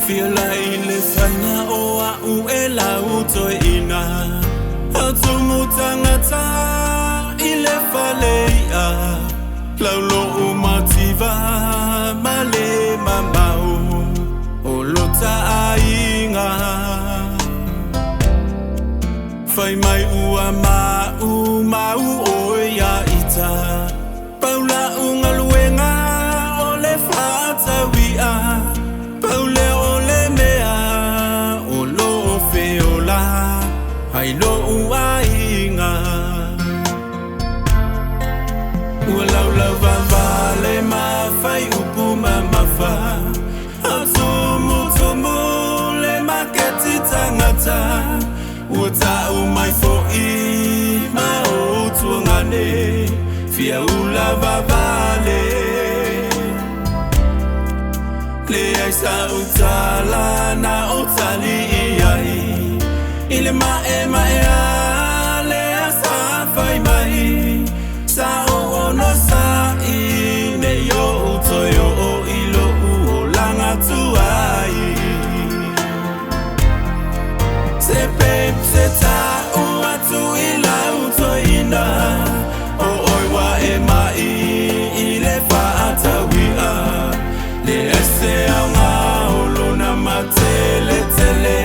Fia lai le fana o a u e lau toi ina Atumu tangata i le fale ia Laulo o mativa male mamau O lota ainga Fai mai ua mau mau o ia ita Paula ungaluenga o le whatawia Paule o le mea o lo feola Hai lo uainga Ua laulau vavale mafai upu mamafa Atumutumu le maketi tangata Ua ta'u mai fo'i ma o tuagane Fia ula vavale Le ai sa utala na o tali i ai I le mae mae a le a sa fai mai Sa o ono sa i ne yo uto yo o i lo u o langa tuai Se pep se ta o atu i la uto ina O oi wa e mai i le whaatawia Le ese au ngā o lona matele tele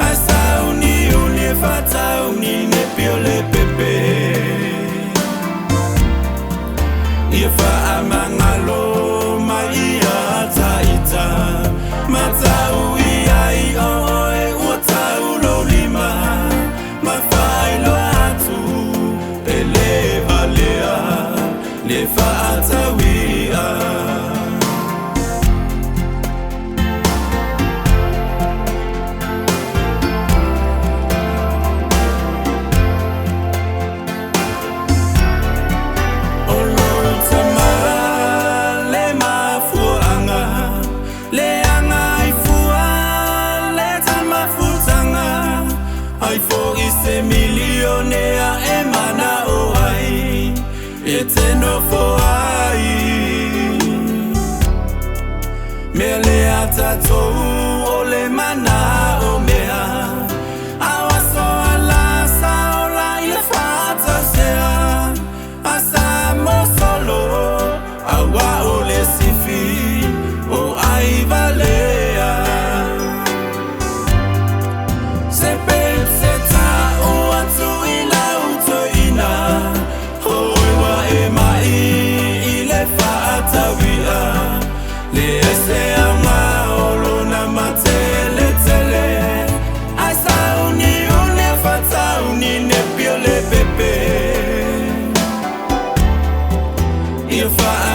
Ai sauni o le whatauni ne pio le pepe Ia whaamangalo mai ia taita Matau ia i o oe ua tau lo lima Ma whailo atu e le valea Le whaatawia O lo tama le mafuanga Le anga i fua le tamafutanga Ai fo i se milionea e mana o ai E te nofo ai Mea le atatou o le mana o mea Awaso ala saola i le whatasea Asa mosolo awa o le sifi o ai valea Se pep se ta o atu i la utoina Hoi wa e mai i le whaatawia Le ese au ngā o lona matele tele Ai sauni o le whatauni ne pio le pepe Ia whaamangalo